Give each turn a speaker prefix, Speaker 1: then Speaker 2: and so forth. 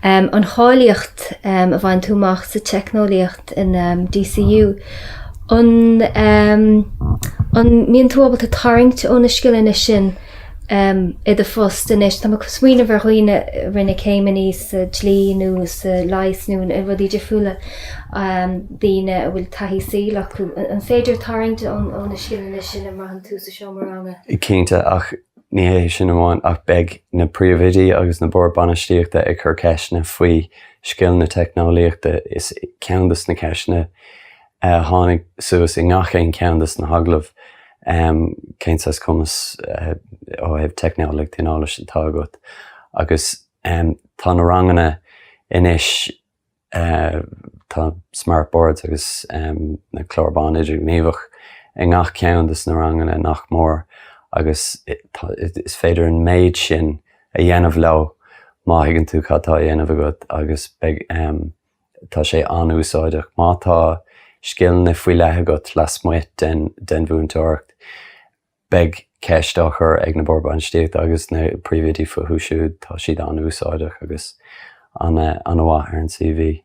Speaker 1: An cháilíocht a bhain tú amach sa teicneolaíocht in DCU, an an mbíonn tú ábalta tarraingt ó na scileanna sin i do phost anois? Tá mé ag smaoineamh ar dhaoine a rinne céimeanna sa dlí nó sa leigheas nó i rudaí difriúla, daoine a bhfuil taithí saoil acu. An féidir tarraingt ó na scileanna sin a mbraitheann tú sa seomra ranga?
Speaker 2: Cinnte, ach Ní hé sin amháin, ach beidh na príomhoidí agus na boird bainistíochta ag cur ceisteanna faoi scileanna teicneolaíochta. Is ceann de na ceisteanna a tháinig suas i ngach aon cheann de na hagallaimh, cén saghas cumas ó thaobh teicneolaíocht an eolais atá agat. Agus tá na ranganna anois Tá smart boards agus na clár bán idirghníomhach i ngach ceann de na ranganna nach mór agus is féidir an méid sin a dhéanamh leo má thuigeann tú cad tá á dhéanamh agat agus beidh tá sé an-úsáideach. Má tá scileanna faoi leith agat lasmuigh den den mhúinteoireacht, Beidh ceist á chur ag na Boird Bainistíochta agus na príomhoidí fúthu siúd, tá siad an-úsáideach agus an-mhaith ar an CV.